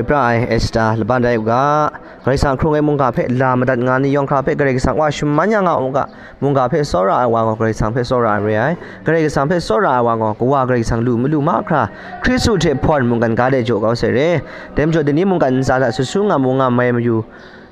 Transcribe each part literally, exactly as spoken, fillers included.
Pra ai Esta laban rai u ga, Karai Kasang hkrung ai mungga hpe la madat nga ni yawng hkra hpe Karai Kasang wa shaman ya nga u ga, mungga hpe tsawra ai wa gaw Karai Kasang hpe tsawra ai re ai, Karai Kasang hpe tsawra ai wa gaw Kawa Karai Kasang lu malu mahkra, Hkristu hte hpawn mungkan ga de jaw kau sai re. Dai majaw, dai ni mungkan ntsa hta sut su nga mu nga mai mayu,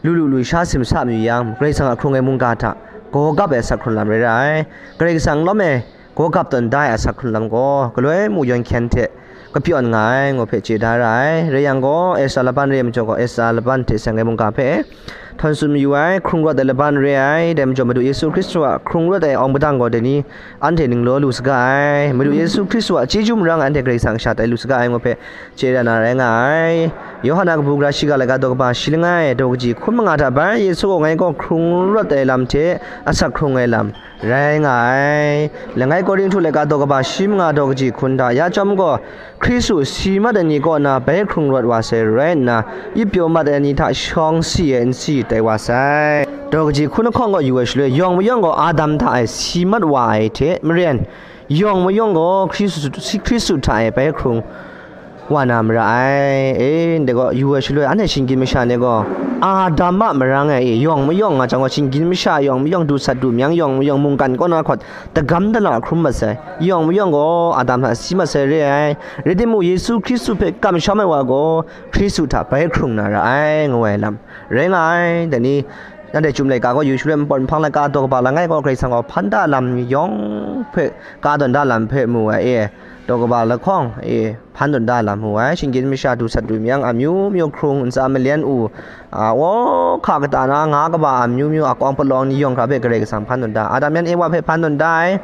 lu lu lu sha simsa mayu yang, Karai Kasang a hkrung ai mungga hta gaw gap ai asak hkrun lam rai ra ai. Karai Kasang lawm e gaw gap tawn da ai asak hkrun lam gaw, galoi mu yawn hkyen hte kapyawn nga ai, ngu hpe chye da ra ai. Rai yang gaw, Esta laban re ai majaw gaw, Esta laban hte seng ai mungga hpe htawn tsun mayu ai, hkrung rawt ai laban re ai. Dai majaw, Madu Yesu Hkristu a hkrung rawt ai awng padang gaw, dai ni anhte ninglaw lu saga ai. Madu Yesu Hkristu a chyeju marang anhte Karai Kasang sha tai lu saga ai, ngu hpe chye da na rai nga ai. Yawhan a kabu gara shiga laika daw kaba shi langai, daw kaji hkun manga hta bai, Yesu gaw ngai gaw hkrung rawt ai lam hte asak hkrung ai lam rai nga ai. Langai Korinhtu laika daw kaba shi manga daw kaji hkun hta ya chyawm gaw, Hkristu si mat ai ni kaw na bai hkrung rawt wa sai rai nna, ip pyaw mat ai ni hta shawng si ai nsi tai wa sai. Daw kaji hkun lahkawng gaw yu ai shaloi, yawng mayawng gaw Adam hta e si mat wa ai hte maren, yawng mayawng gaw Hkristu, Hkristu hta e bai hkrung wa na mara ai. E, ndai gaw yu ai shaloi, anhte shinggyim masha ni gaw Adam a marang e, e, yawng mayawng nga chyang gaw, shinggyim masha yawng mayawng, du sat du myang yawng mayawng, mungkan kaw na hkawt dagam dala hkrum mat sai. Yawng mayawng gaw Adam hta si mat sai re ai. Rai timung, Yesu Hkristu hpe kamsham ai wa gaw Hkristu hta bai hkrung na ra ai, ngu ai lam rai nga ai. Dai ni, nanhte chyum laika gaw yu shaloi, npawt nhpang laika daw kaba langai gaw, Karai Kasang gaw hpan da lam yawng hpe, ka tawn da lam hpe mu ai e, daw kaba lahkawng e, hpan tawn da lam mu ai. Shinggyim masha du sat du myang amyu myu hkrung ntsa malyan u, a, aw, hka kata na nga kaba amyu myu a kawng palawng ni yawng hkra hpe Karai Kasang hpan tawn da. Adam yan Ewa hpe hpan tawn da ai.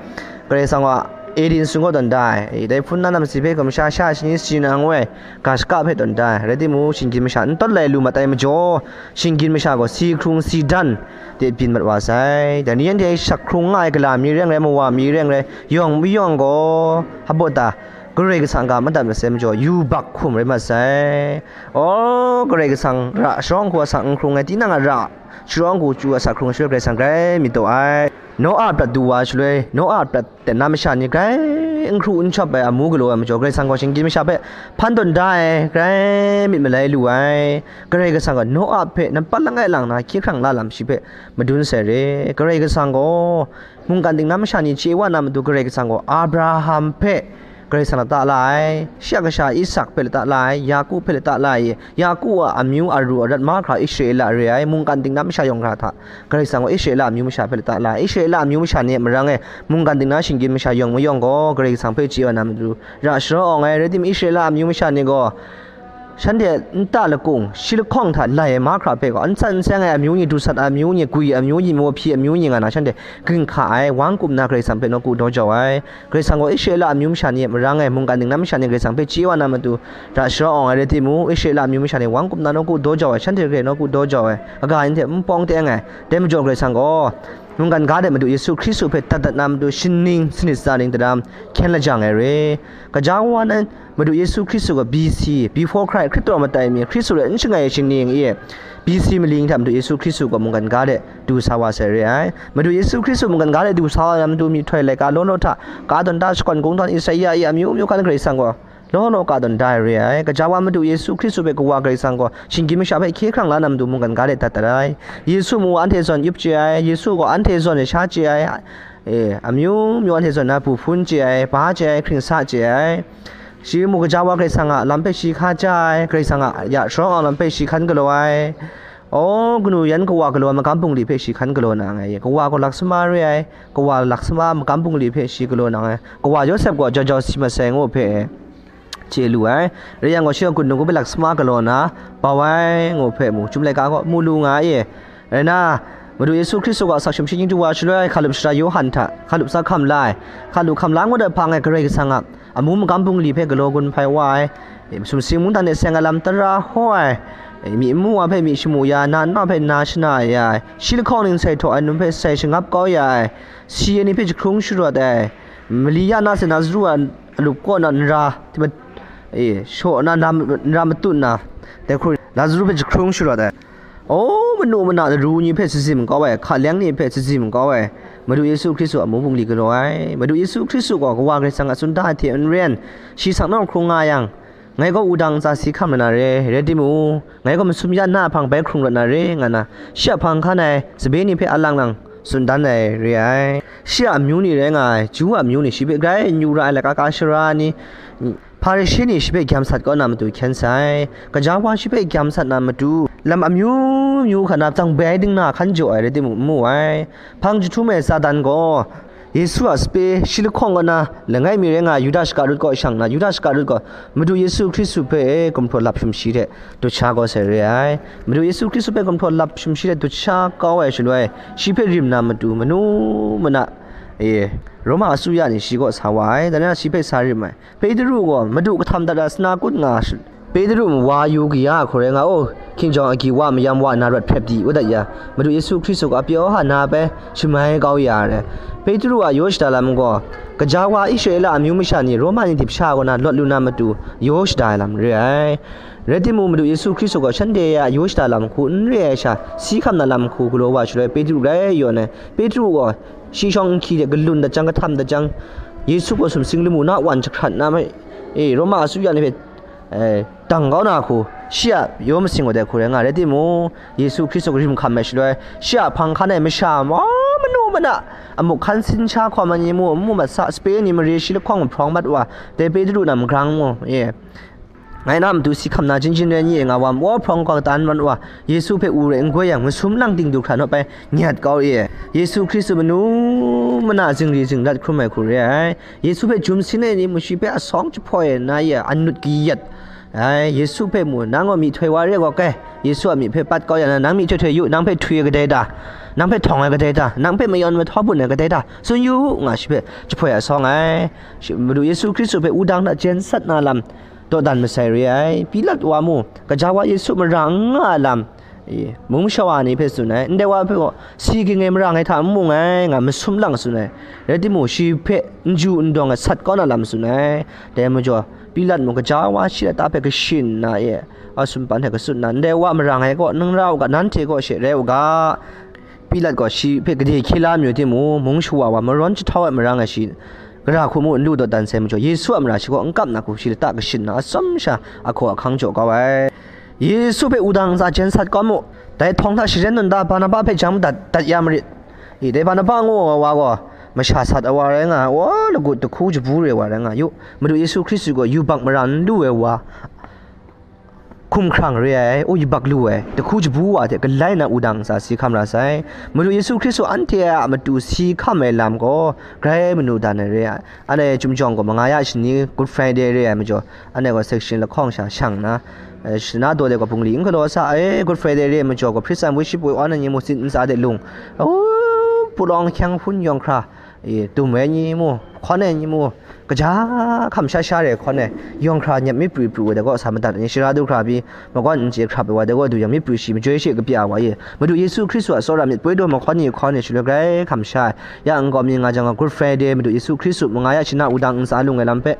Karai Kasang gaw Eden sung kaw tawn da ai. E, dai hpun na namsi hpe gaw masha sha shani si na ngu ai, ga shaka hpe tawn da ai. Rai timung, shinggyim masha n tawn lai lu mat ai majaw, shinggyim masha gaw si hkrung si dan de byin mat wa sai. Dai ni anhte shak hkrung nga ai gala mi reng rai, mawa mi reng rai, yawng mayawng gaw hpa ta Karai Kasang ga madat masai majaw, yubak hkum rai mat sai. Aw, Karai Kasang ra sharawng hku asak n hkrung ai, tinang a ra sharawng hku chyu asak hkrung ai shaloi, Karai Kasang grai myit taw ai. Noa prat du wa shaloi, Noa prat ten na masha ni grai n hkru n shawp ai amu galaw ai majaw, Karai Kasang gaw shinggyim masha hpe hpan tawn da ai, grai myit malai lu ai. Karai Kasang gaw Noa hpe nampat langai lang na hkye hkrang la lam shi hpe madun sai re. Karai Kasang gaw mungkan dingnan masha ni chye wa na matu, Karai Kasang gaw Abraham hpe Karai Kasang lata la ai, shi a kasha Isak hpe lata la ai, Yaku hpe lata la ai, Yaku a amyu aru arat mahkra Israela re ai, mungkan dingnan masha yawng hkra hta Karai Kasang gaw Israela amyu masha hpe lata la ai. Israela amyu masha ni a marang e mungkan dingnan shinggyim masha yawng mayawng gaw Karai Kasang hpe chye wa na matu, ra sharawng ai. Rai timung, Israela amyu masha ni gaw shanhte nta lakung, shi lahkawng hta lai ai mahkra hpe gaw, n san n seng ai amyu ni, du sat ai amyu ni, gwi amyu ni, mawhpyi amyu ni nga na, shanhte ginhka ai, wang kum na Karai Kasang hpe nawku daw jau ai. Karai Kasang gaw Israela amyu masha ni a marang e, mungkan dingnan masha ni Karai Kasang hpe chye wa na matu, ra sharawng ai. Rai timung, Israela amyu masha ni wang kum na nawku daw jau ai, shanhte hkrai nawku daw jau ai, kaga ni hte n pawng teng ai. Dai majaw, Karai Kasang gaw mungkan ga de Madu Yesu Hkristu hpe dat dat na matu, shaning sanit tsa ning daram hkyen lajang ai re. Gaja wa nan, Madu Yesu Hkristu gaw B C, before Christ, Hkristu a matai mi, Hkristu hte n shangai ai shaning e, B C mali hta Madu Yesu Hkristu gaw mungkan ga de du sa wa sai re ai. Madu Yesu Hkristu mungkan ga de du sa wa na matu, myihtoi laika law law hta, ka tawn da, shakawn kungdawn, Isaia e, amyu myu hkan Karai Kasang gaw law law ka tawn da ai re ai. Gaja wa Madu Yesu Hkristu hpe Kawa Karai Kasang gaw shinggyim masha hpe hkye hkrang la na matu, mungkan ga de dat dat ai. Yesu mu anhte zawn yup chye ai, Yesu gaw anhte zawn e sha chye ai, e, amyu myu anhte zawn na bu hpun chye ai, ba chye ai, hkring sa chye ai. Shi mu gaja wa Karai Kasang a lam hpe shi hkaja ai, Karai Kasang a ya sharawng ai lam hpe shi hkan galaw ai. Aw, kanu yan kawa galaw ai magam bungli hpe shi hkan galaw na nga ai, kawa gaw laksama re ai, kawa laksama magam bungli hpe shi galaw na nga ai, kawa Yawsep gaw jau jau si masai ngu hpe chye lu ai. Rai yang gaw, shi gaw gun ngu hpe laksama galaw na bau ai ngu hpe mu, chyum laika gaw mu lu nga ai. Rai na, Madu Yesu Hkristu gaw asak hkying du wa shaloi, hkalup sara Yawhan hta hkalup sa hkam la ai, hkalup hkam la ngut ai hpang e Karai Kasang a amu magam bungli hpe galaw gun hpai wa ai, sumsing mungdan de seng ai lam tara hkaw ai, myi n mu wa hpe myi shamu ya, na n na hpe na shana ya ai, shi lahkawng ning sai htaw ai, num hpe sai shangap kau ya ai, si ai ni hpe jahkrung sharawt ai, mali ya na se Nazaru a alup kaw na nra, e, shaw na, nra, nra matut na, dai hku Lazaru hpe jahkrung sharawt ai. Aw, manu mana laru ni hpe sazim kau ai, hka leng ni hpe sazim kau ai, Madu Yesu Hkristu a amu bungli galaw ai. Madu Yesu Hkristu gaw Kawa Karai Kasang a tsun da ai hte n ren, shi sang nawng hkrung nga yang, Ngai gaw wudang ntsa si hkam rai na re, rai timung, ngai gaw masum ya na a hpang bai hkrung rawt na re, nga na, shi a hpang hkan ai sabe ni hpe alang lang tsun dan ai re ai. Shi a amyu ni rai nga ai, Ju a amyu ni shi hpe grai n yu ra ai lakaka sara ni, Hparishe ni shi hpe gyam sat kau na matu hkyen sai. Kaja wa shi hpe gyam sat na matu, lam amyu myu hkra na tsang bai ding na hkan jaw ai rai timung, n mu ai. Hpang jahtum ai Satan gaw, Yesu a sape shi lahkawng kaw na langai mi rai nga ai Yuda Shkarut kaw shang nna, Yuda Shkarut gaw Madu Yesu Hkristu hpe gumhpraw lap hprim shi hte dut sha kau sai re ai. Madu Yesu Hkristu hpe gumhpraw lap hprim shi hte dut sha kau ai shaloi, shi hpe rim na matu manu mana, e, Roma asuya ni shi kaw sa wa ai, dan na shi hpe sa rim ai. Petru gaw, Madu, kahtam dat ai sana kut nga, Petru mung wa yu kaya hku rai nga, aw, hkinjawng agyi wa mayam wa na rawt hprep di, wa dat ya, Madu Yesu Hkristu gaw apyaw ha na bai shamai kau ya ai. Petru a yaw shada lam gaw, kaja wa Israela amyu masha ni Roma ni dip sha kaw na lawt lu na matu yaw shada ai lam re ai. Rai timung, Madu Yesu Hkristu gaw shanhte a yaw shada lam hku n re ai sha, si hkam na lam hku galaw wa shaloi, Petru grai yawn ai. Petru gaw shi shawng nhkyi hte galun dat jang, kahtam dat jang, Yesu gaw sumsing lamu na wan jahkrat na mai, e, Roma asuya ni hpe, e, dang kau na hku, shi a yaw masing gaw dai hku rai nga rai timung, Yesu Hkristu rim hkam ai shaloi, shi a hpang hkan ai masha maw, manu mana, a muk hkan sin sha hkawm ai ni mu, n mu mat sa, sape ni mare shi lahkawng mahprawng mat wa, dai Petru na magrang mu, e, ngai na matu si hkam na, jin jin rai ni e nga wa, maw hprawng kau katan mat wa, Yesu hpe wu rai n goi yang, masum lang ting du hkra naw bai nyat kau e. Yesu Hkristu manu mana zingri zingrat hkrum ai hku re ai. Yesu hpe jum sin ai ni mu shi hpe asawng jahpoi na ya, anut kayat ai. Yesu hpe mu, nang gaw myihtoi wa re gaw kai, Yesu a myi hpe pat kau ya na, nang myihtoi htoi yu, nang hpe htwi ai kadai ta, nang hpe htawng ai kadai ta, nang hpe mayawn mahtaw bun ai kadai ta, tsun yu u, nga shi hpe jahpoi asawng ai. Shi, Madu Yesu Hkristu hpe wudang hta jen sat na lam dawdan masai re ai. Pilat wa mu, kaja wa Yesu mara n nga ai lam, e, mung masha wa ni hpe tsun ai. Ndai wa hpe gaw, si ging ai mara ngai hta n mu nngai, nga masum lang tsun ai. Rai timung, shi hpe n ju n dawng ai sat kau na lam tsun ai. Dai majaw, Pilat mung kaja wa shi lata hpe kashin nna, e, a sumpan hte katsun nna, ndai wa mara ngai gaw, nang ra u ga, nanhte gaw she rai u ga. Pilat gaw shi hpe gade hkye la mayu timung, mung shawa wa marawn jahtau ai mara ngai shi, gara hku mu n lu dawdan sai majaw, Yesu a mara shi gaw n kap na hku shi lata kashin nna, atsawm sha ahkaw ahkang jaw kau ai. Yesu hpe wudang ntsa jen sat kau mu, dai htawng hta sharen tawn da, Barnaba hpe jang madat dat ya marit. I, dai Barnaba ngu ai wa gaw, masha sat ai wa rai nga ai, wa lagut jahku jabu re ai wa rai nga yu. Madu Yesu Hkristu gaw yubak mara n lu ai wa, hkumhkrang re ai, o, yubak lu ai, jahku jabu wa hte galai na wudang ntsa si hkam ra sai. Madu Yesu Hkristu anhte a matu si hkam ai lam gaw, grai manu dan ai re ai. Anhte chyum jawng gaw, manga ya shani Good Friday re ai majaw, anhte gaw section lahkawng sha shang nna, eh, shana daw de gaw bungli n galaw sa, eh, Good Friday re ai majaw gaw, Praise and Worship wa na ni mu, tsin ntsa de lung, oh, pulawng hkyang hpun yawng hkra, e, tum ai ni mu, hkawn ai ni mu, kaja hkam sha sha re hkawn ai, yawng hkra nyep mi pru pru ai dai gaw sa madat ai ni, shara du hkra pyi, magawt n chye hkrap ai wa dai gaw du yang mi pru shi majoi she kapya wa ye. Madu Yesu Hkristu a tsawra myit poi daw mahkawn ni hkawn ai shaloi grai hkam sha ai. Ya nkau mi nga jang gaw, Good Friday, Madu Yesu Hkristu manga ya shana wudang ntsa lung ai lam hpe,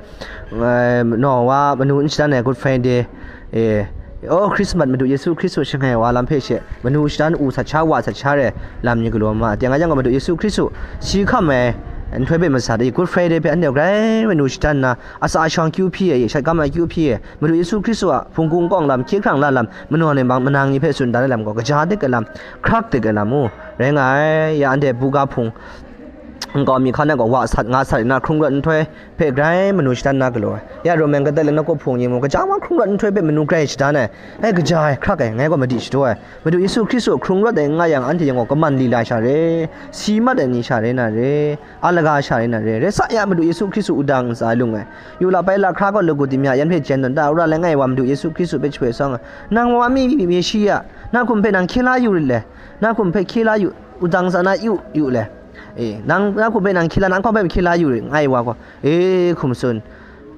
eh, naw wa manu n shadan ai Good Friday, e, oh, Christmas, Madu Yesu Hkristu shangai wa lam hpe she, manu shadan u sat sha, wa sat sha re lam ni galaw ma, teng a yang gaw, Madu Yesu Hkristu si hkam ai nhtoi hpe masat e, Good Friday hpe anhte grai manu shadan nna, atsa shawng akyu hpyi ai, shat gam ai akyu hpyi ai, Madu Yesu Hkristu a hpung hkungkawng lam, hkye hkrang la lam, manaw ni mang, manang ni hpe tsun dan ai lam gaw, kaja dik ai lam, hkrak dik ai lam u, rai nga ai. Ya anhte buga hpung nkau mi hkan ai gaw, wa sat, nga sat nna, hkrung rawt nhtoi, hpe grai manu shadan na galaw ai. Ya Roman Catholic nawku hpung ni mu, kaja wa hkrung rawt nhtoi hpe manu grai shadan ai. Ai, kaja ai, hkrak ai, ngai gaw madi shadaw ai. Madu Yesu Hkristu hkrung rawt ai n nga yang, anhte yang gaw kaman lila sha re, si mat ai ni sha re na re, alaga sha re na re, rai sa ya, Madu Yesu Hkristu wudang ntsa lung ai. Yu la bai la hkra gaw, lagu di mya yan hpe jen tawn da, wora langai wa Madu Yesu Hkristu hpe jahpoi sawng ai. Nang wa mi, mi, mi shi ya, na hkum hpe nang hkye la yu rit le, na hkum hpe hkye la yu, wudang ntsa na yu, yu le. E, nang, na hkum hpe nang hkye la, nang hkawng hpe hkye la yu rit, ngai wa gaw, e, hkum tsun.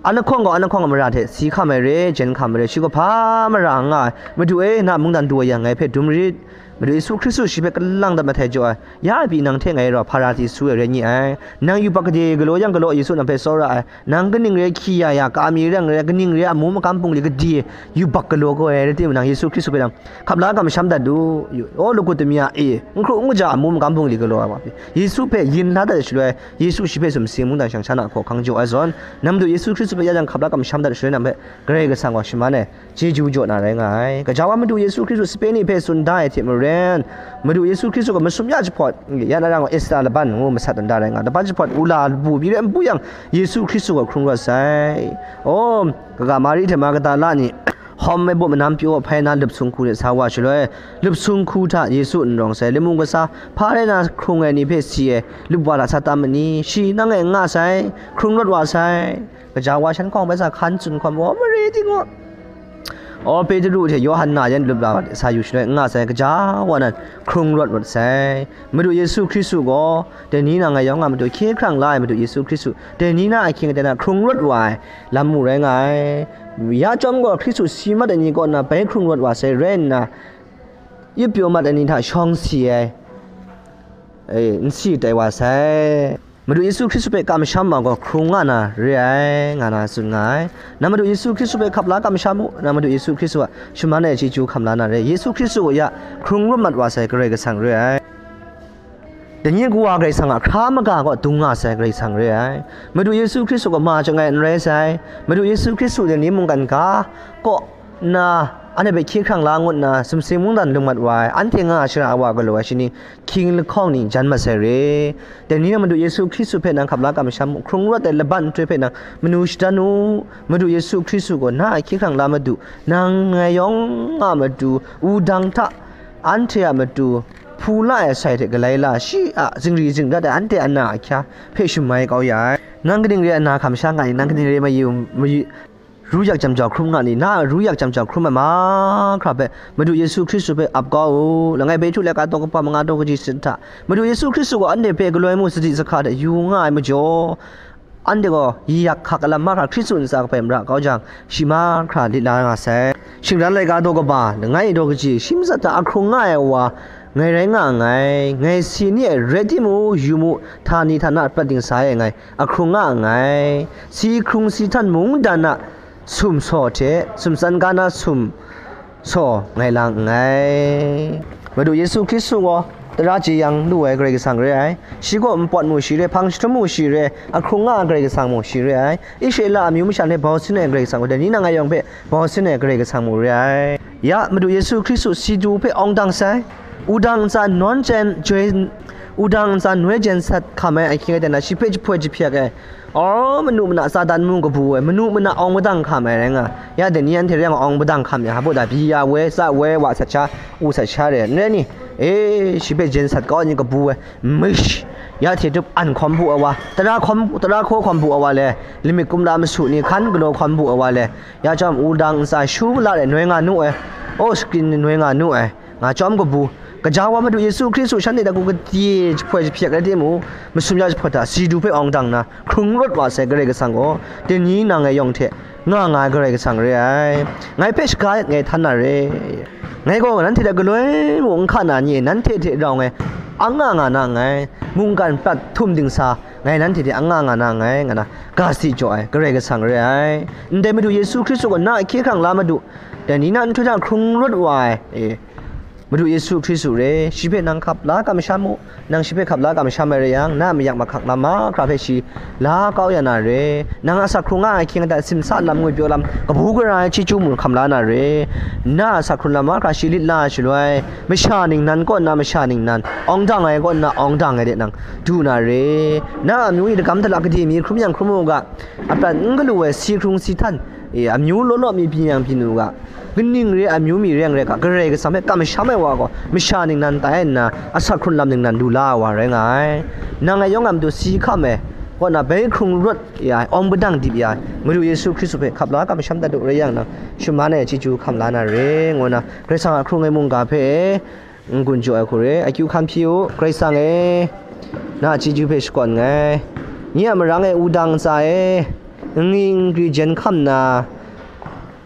Anahkawng gaw anahkawng a mara hte si hkam ai re, jen hkam ai re, shi gaw hpa mara n nga ai. Madu e, na mungdan du ai yang ngai hpe dum rit, Madu Yesu Hkristu shi hpe kalang dat mahtai jaw ai, ya pyi nang hte ngai rau Hparati su ai rai ni ai. Nang yubak gade galaw yang galaw Yesu nang hpe tsawra ai. Nang kaning re hkyi ya ya, ka mi reng re, kaning re amu makam bungli gade, yubak galaw kau ai rai timung, nang Yesu Hkristu hpe nang hkap la kamsham dat u. Yu- O lagut tami a e, n hkru n kaja amu makam bungli galaw ai wa pyi, Yesu hpe yin la dat shaloi, Yesu shi hpe sumsing mungdan shang sha na hkaw hkang jaw ai zawn, nang Madu Yesu Hkristu hpe ya jang hkap la kamsham dat shaloi, nang hpe Karai Kasang gaw shaman ai chyeju jaw na rai nga ai. Gaja wa Madu Yesu Hkristu sape ni hpe tsun da ai hte maren, Madu Yesu Hkristu gaw masum ya jahpawt, ya na rang Esta laban ngu masat dan da rai nga, laban jahpawt wula labu pyi re npu yang, Yesu Hkristu gaw hkrung rawt sai. O, kaga Mari hte Magdala ni, hawm ai baw manam pyaw hpai na lup sung hku de sa wa shaloi, lup sung hku hta Yesu n rawng sai, lamu kasa hpa rai na hkrung ai ni hpe si ai, lup wa hta sa tam ma ni? Shi nang e n nga sai, hkrung rawt wa sai. Gaja wa shan hkawng bai sa hkan tsun hkawm, o, mare ting gaw, o, Petru hte Yawhan na yan lup la sa yu shaloi, n nga sai, gaja wa nan hkrung rawt rawt sai. Madu Yesu Hkristu gaw, dai ni na ngai yawng a matu hkye hkrang la ai Madu Yesu Hkristu, dai ni na ahkying aten a hkrung rawt wa ai lam mu rai nga ai. Ya chyawm gaw, Hkristu si mat ai ni kaw na bai hkrung rawt wa sai rai nna, yupyaw mat ai ni hta shawng si ai, e, n si tai wa sai. Madu Yesu Hkristu hpe kamsham ma gaw hkrung nga na re ai, nga na tsun nga ai. Nang Madu Yesu Hkristu hpe hkap la kamsham u, nang Madu Yesu Hkristu a shaman ai chyeju hkam la na re. Yesu Hkristu gaw ya hkrung rawt mat wa sai Karai Kasang re ai. Dai ni kawa Karai Kasang a hkra maga kaw dung nga sai Karai Kasang re ai. Madu Yesu Hkristu gaw ma chyangai n rai sai. Madu Yesu Hkristu dai ni mungkan ga kaw nna, anhte hpe hkye hkrang la ngut nna, sumsing mungdan lung mat wa ai, anhte nga shara ai wa galaw ai shani, hkying lahkawng ni jan mat sai re. Dai ni na Madu Yesu Hkristu hpe nang hkap la kamsham u, hkrung rawt ai laban nhtoi hpe nang manu shadan u. Madu Yesu Hkristu gaw na a hkye hkrang la Madu, nang ngai yawng a matu, wudang hta, anhte a matu, hpu la ai sai hte galai la, shi a zingri zingrat ai anhte a na ahkya hpe shamai kau ya ai. Nang kaning re ai na hkam sha nga ni? Nang kaning re ai mayu, mayu, ru yak jam jau hkrum nga ni? Na a ru yak jam jau hkrum ai mahkra hpe Madu Yesu Hkristu hpe ap kau u. Langai bai htu laika daw kaba manga daw kaji sit hta, Madu Yesu Hkristu gaw anhte hpe galoi mung sadi sahka hte yu nga ai majaw, anhte gaw yi yak hkak lam mahkra Hkristu ntsa kabai mara kau jang, shi mahkra lit la nga sai. Shingran laika daw kaba, langai daw kaji, shi matsat hta a hkrung nga ai wa ngai rai nga nngai. Ngai si ni ai rai timung, yu mu, htani htana prat dingsa e ngai, a hkrung nga nngai. Si hkrung si htan mungdan a sum saw hte, sumtsan ga na sum saw ngai lang nngai. Madu Yesu Hkristu gaw tara jeyang lu ai Karai Kasang re ai. Shi gaw npawt mu shi re, hpang jahtum mu shi re, a hkrung nga ai Karai Kasang mu shi re ai. Israela amyu masha hpe bau sin ai Karai Kasang gaw, dai ni na ngai yawng hpe bau sin ai Karai Kasang mu re ai. Ya, Madu Yesu Hkristu si du hpe awng dang sai, wudang ntsa nawn jen, joi, wudang ntsa noi jen sat hkam ai ahkying aten a, shi hpe jahpoi jahpyak ai, aw, manu mana Satan mung kabu ai, manu mana awng madang hkam ai rai nga. Ya dai ni anhte rai nga, awng madang hkam ya, hpa da, byi ya woi, tsa woi, wa sat sha, u sat sha re, n rai ni? E, shi hpe jen sat kau ai ni kabu ai, mish, ya hte tup an hkawm bu ai wa, tara hkawm, tara hkaw hkawm bu ai wa le, lamik kumla masu ni hkan galaw hkawm bu ai wa le, ya chyawm wudang ntsa shu malat e noi nga nu ai, o, screen ni noi nga nu ai, nga chyawm kabu, gaja wa Madu Yesu Hkristu shanhte hta gaw gade jahpoi jahpyak rai timung, masum ya jahpawt hta si du hpe awng dang na, hkrung rawt wa sai Karai Kasang gaw, dai ni na ngai yawng hte nga nga ai Karai Kasang re ai. Ngai hpe shaga yat ngai htan na re. Ngai gaw nanhte hta galoi mung n hka na ni e, nanhte hte rau ngai ang nga nga na nngai. Mungkan prat htum dingsa, ngai nanhte hte ang nga nga na nngai, nga na ga si jaw ai Karai Kasang re ai. Ndai Madu Yesu Hkristu gaw na a hkye hkrang la Madu, dai ni na nhtoi hta hkrung rawt wa ai, e, Madu Yesu Hkristu re, shi hpe nang hkap la kamsham u, nang shi hpe hkap la kamsham ai rai yang, na a mayak mahkak lam mahkra hpe shi la kau ya na re, nang a asak hkrung nga ai ahkying aten a simsa lam, ngwi pyaw lam, kabu gara ai chyeju mung hkam la na re, na a asak hkrung lam mahkra shi lit la ai shaloi, masha ningnan kaw nna masha ningnan, awng dang ai kaw nna awng dang ai de nang du na re, na a amyu ni dagam dala gade mi hkrum yang hkrum u ga, a prat n galu ai si hkrung si htan, e, amyu law law mi byin yang byin u ga, kaning re ai amyu mi reng rai ga, Karai Kasang hpe kamsham ai wa gaw, masha ningnan tai nna, asak hkrung lam ningnan lu la ai wa rai nga ai. Nang ngai yawng a matu si hkam ai, kaw na bai hkrung rawt ya ai, awng padang dip ya ai, Madu Yesu Hkristu hpe hkap la kamsham dat u rai yang nang, shaman ai chyeju hkam la na re, ngu na, Karai Kasang a hkrung ai mungga hpe, n-gun jaw ai hku re, akyu hkam hpyi u, Karai Kasang e, na a chyeju hpe shakawn nngai. Nye a marang e wudang ntsa e, n-, ngingri jen hkam nna,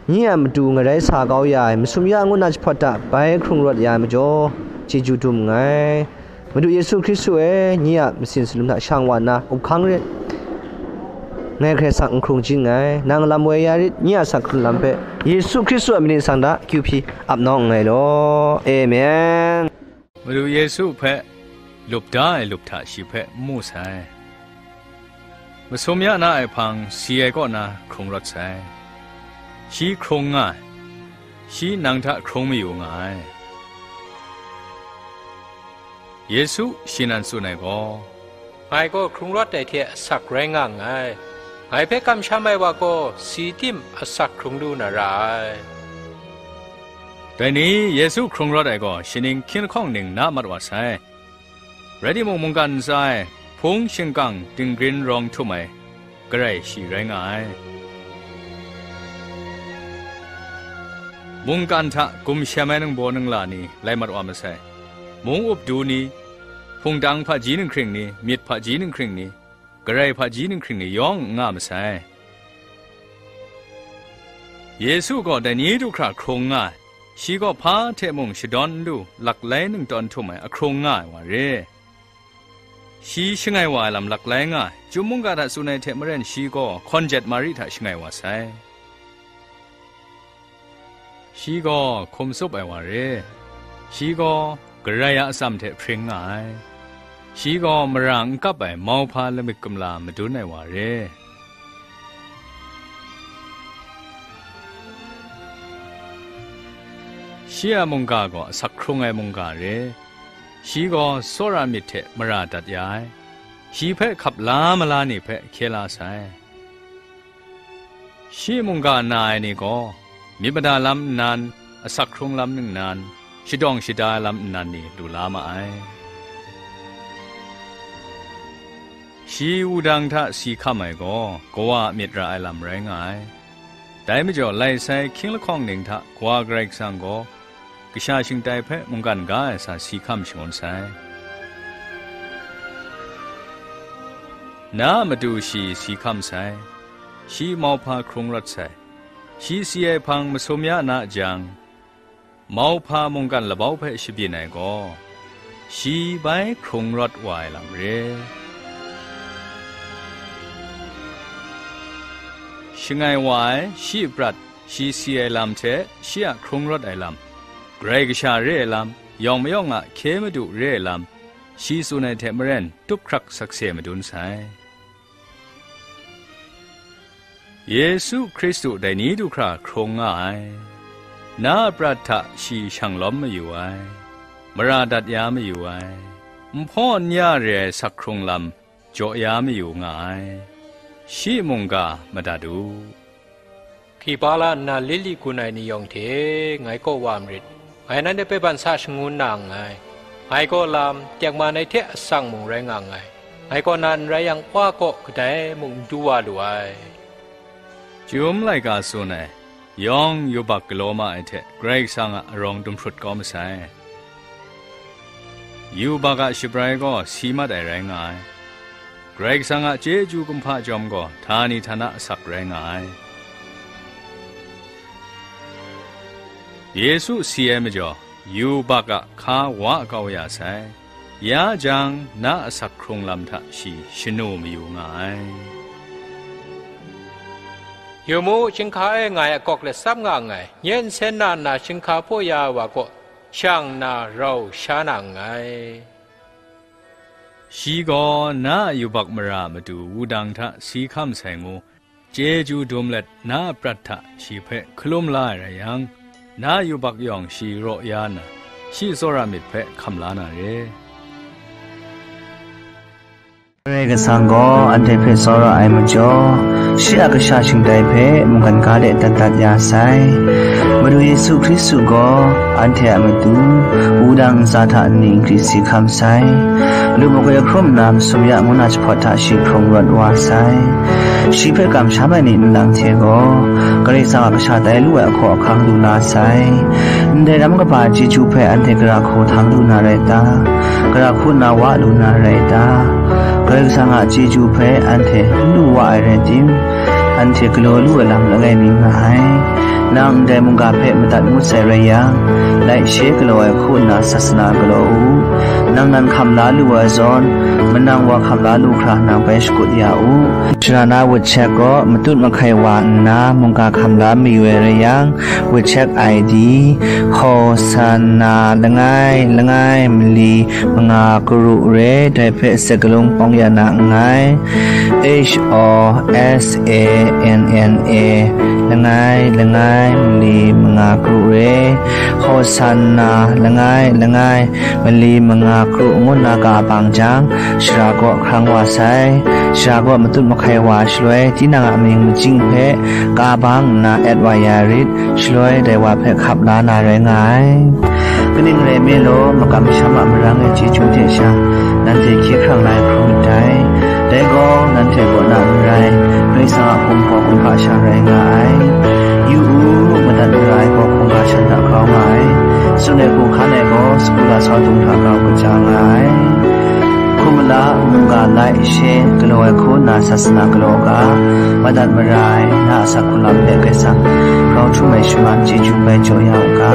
nye a matu ngarai sa kau ya ai, masum ya ngu na jahpawt hta bai hkrung rawt ya ai majaw, chyeju dum nngai. Madu Yesu Hkristu e, nye a masin salum hta shang wa nna, up hkang rit. Ngai Hkrai Kasang n hkrung jin nngai. Nang lam woi ya rit, nye a asak hkrung lam hpe Yesu Hkristu a myit sang hta kyu hpyi ap nawng nngai law. Amen. Madu Yesu hpe lup da ai lup hta shi hpe n mu sai. Masum ya na ai hpang si ai kaw na hkrung rawt sai. Shi hkrung nga ai. Shi nang hta hkrung mayu nga ai. Yesu shi nan tsun ai gaw, "Ngai gaw hkrung rawt ai hte asak rai nga nngai. Ngai hpe kamsham ai wa gaw si tim asak hkrung lu na ra ai." Dai ni, Yesu hkrung rawt ai gaw, shi ning hkying lahkawng ning na mat wa sai. Rai timung, mungkan ntsa e hpung shingkang dinggrin rawng htum ai Karai shi rai nga ai. Mungkan hta gumshem ai ningbaw ningla ni lai mat wa masai. Mung up du ni, hpungtang hpaji ninghkring ni, myit hpaji ninghkring ni, Karai hpaji ninghkring ni yawng n nga masai. Yesu gaw dai ni du hkra hkrung nga ai. Shi gaw hpa hte mung shadawn n lu, laklai ningtawn htum ai ahkrung nga ai wa re. Shi shangai wa ai lam laklai nga ai. Chyum mungga hta tsun ai hte maren shi gaw hkawn jet Mari hta shangai wa sai. Shi gaw hkum tsup ai wa re. Shi gaw Karai a atsam hte hpring nga ai. Shi gaw mara n kap ai mauhpa lamik kumla madun ai wa re. Shi a mungga gaw asak hkrung ai mungga re. Shi gaw tsawra myit hte mara dat ya ai. Shi hpe hkap la mala ni hpe hkye la sai. Shi mungga na ai ni gaw, myit mada lam nnan, asak hkrung lam ningnan, shadawng shada ai lam nnan ni lu la ma ai. Shi wudang hta si hkam ai gaw, kawa a myit ra ai lam rai nga ai. Dai majaw, lai sai hkying lahkawng ning hta Kawa Karai Kasang gaw, kasha shingtai hpe mungkan ga ai sa si hkam shangun sai. Na a matu shi si hkam sai, shi mauhpa hkrung rawt sai, shi si ai hpang masum ya na jang, mauhpa mungkan labau hpe shabyin ai gaw, shi bai hkrung rawt wa ai lam re. Shangai wa ai shi a prat, shi si ai lam hte shi a hkrung rawt ai lam, Karai Kasha re ai lam, yawng mayawng a hkye madu re ai lam, shi tsun ai hte maren tup hkrak sakse madun sai. Yesu Hkristu dai ni du hkra hkrung nga ai. Na a prat hta shi shang lawm mayu ai, mara dat ya mayu ai, nhpaw n ya re ai sak hkrung lam jaw ya mayu nga ai. Shi mungga madat u. Hki ba la nna lit li gun ai ni yawng hte ngai kaw wa marit. Ngai nanhte hpe ban sa shangun na nngai. Ngai gaw lam, tengman ai hte atsang mung rai nga nngai. Ngai gaw na n rai yang, Wa kaw kadai mung n du wa lu ai. Chyum laika tsun ai, yawng yubak galaw ma ai hte Karai Kasang a arawng dumhprut kau masai. Yubak a shabrai gaw si mat ai rai nga ai. Karai Kasang a chyeju kumhpa chyawm gaw htani htana asak rai nga ai. Yesu si ai majaw, yubak a hka wa kau ya sai. Ya jang, na asak hkrung lam hta shi shanu mayu nga ai. Yu mu, chyinghka e ngai akawk letsam nga nngai. Nye nsen na nna chyinghka hpaw ya ai wa kaw, shang nna rau sha na nngai. Shi gaw na a yubak mara a matu wudang hta si hkam sai ngu, chyeju dum let na a prat hta shi hpe hkalum la ai rai yang, na a yubak yawng shi raw ya nna, shi tsawra myit hpe hkam la na re. Karai Kasang gaw anhte hpe tsawra ai majaw, shi a kasha shingtai hpe mungkan ga de dat dat ya sai. Madu Yesu Hkristu gaw anhte a matu wudang ntsa hta nni n grit si hkam sai. Lu makoi ahkrum nna masum ya ngu na jahpawt hta shi hkrung rawt wa sai. Shi hpe kamsham ai ni nlang hte gaw, Karai Kasang a kasha tai lu ai ahkaw ahkang lu na sai. Ndai ram kaba chyeju hpe anhte gara hku htang lu na rai ta? Gara hku nna wa lu na rai ta? Karai Kasang a chyeju hpe anhte n lu wa ai rai tim, anhte galaw lu ai lam langai mi nga ai. Nang ndai mungga hpe madat ngut sai rai yang, Lai she galaw ai hku nna sasana galaw u. Nang nan hkam la lu ai zawn, manang wa hkam la lu hkra nang bai shakut ya u. Sara na wut shek gaw matut mahkai wa nna mungga hkam la mayu ai rai yang, wut shek I D, Hosanna langai langai mali manga karu re, dai hpe sakalung pawng ya na nngai. H O S A N N A, langai langai mali manga karu re, Hosanna langai langai mali manga karu ngu nna ka bang jang, sara kaw hkrang wa sai. Sara kaw matut mahkai wa shaloi, tinang a mying majing hpe ka bang nna et wa ya rit, shaloi dai wa hpe hkap la na rai nga ai. Kaning rai nme law, makam masham a marang e chyeju hte sha, nanhte hkye hkrang lai hkrum ndai. Dai gaw, nanhte kaw na n rai, Karai Kasang a hkum gaw hkungga sha rai nga ai. Yu u, madat mara ai gaw hkungga shan hta grau nga ai. Tsun ai hku hkan ai gaw, sagu lasau dung hta grau kaja nga ai. Hkum mala, mungga lai she galaw ai hku nna sasana galaw ga, madat mara ai na a asak hku lam hpe Karai Kasang grau htum ai shaman chyeju bai jaw ya u ga.